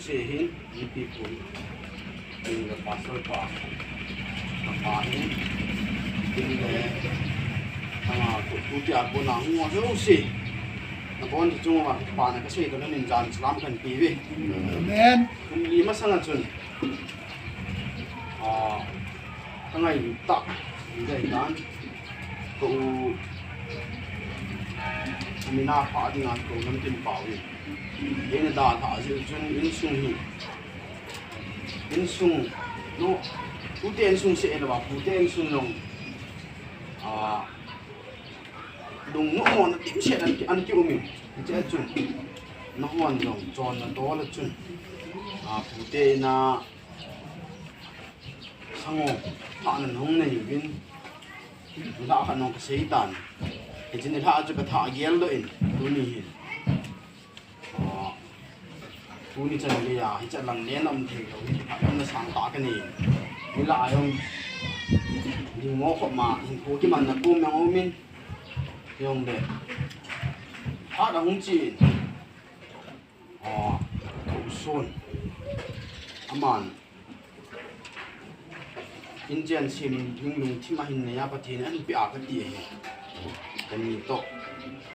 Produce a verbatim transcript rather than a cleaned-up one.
Sehin, G P pu. Tin le pastor pa. Ka pa hin. Tin le. Tanga ko tu tia ko na ngo jo si. Na bon tu chung wa pa na ka sei ka nin jan salam kan pi ve. Amen. Kum li masanga chun. Ah, ka ngailut tah, ka ngailut dan, ka u, ka mina pha dinga ka u namtin pau in. Eina dalha jeh chun insung hi, insung, no, tute insung seh lou a, pute insung jong, ah, lungnom mona dimset an ki, an ki um in. Hiche chun, nahon jong, chonna tol a chun, ah, pute ina, Sango, thahna nahung nei uvin, nilhah khat nong kasei tan. Hiche nilhah chu kathah gel doh in, tuni hin. Ah, tuni chan geiya, hiche lang len um thei lou, hiche phat lamna sangtah kanei in. Nilhah a jong, ding mo khop ma, hinkho kimanna kom jong um in, jong le. Phat ahung che in. Ah, ka u Son. Aman. Inchen sem ding lungthim ahin nei a Pathen in ahin peh a kati ahi. Kani toh.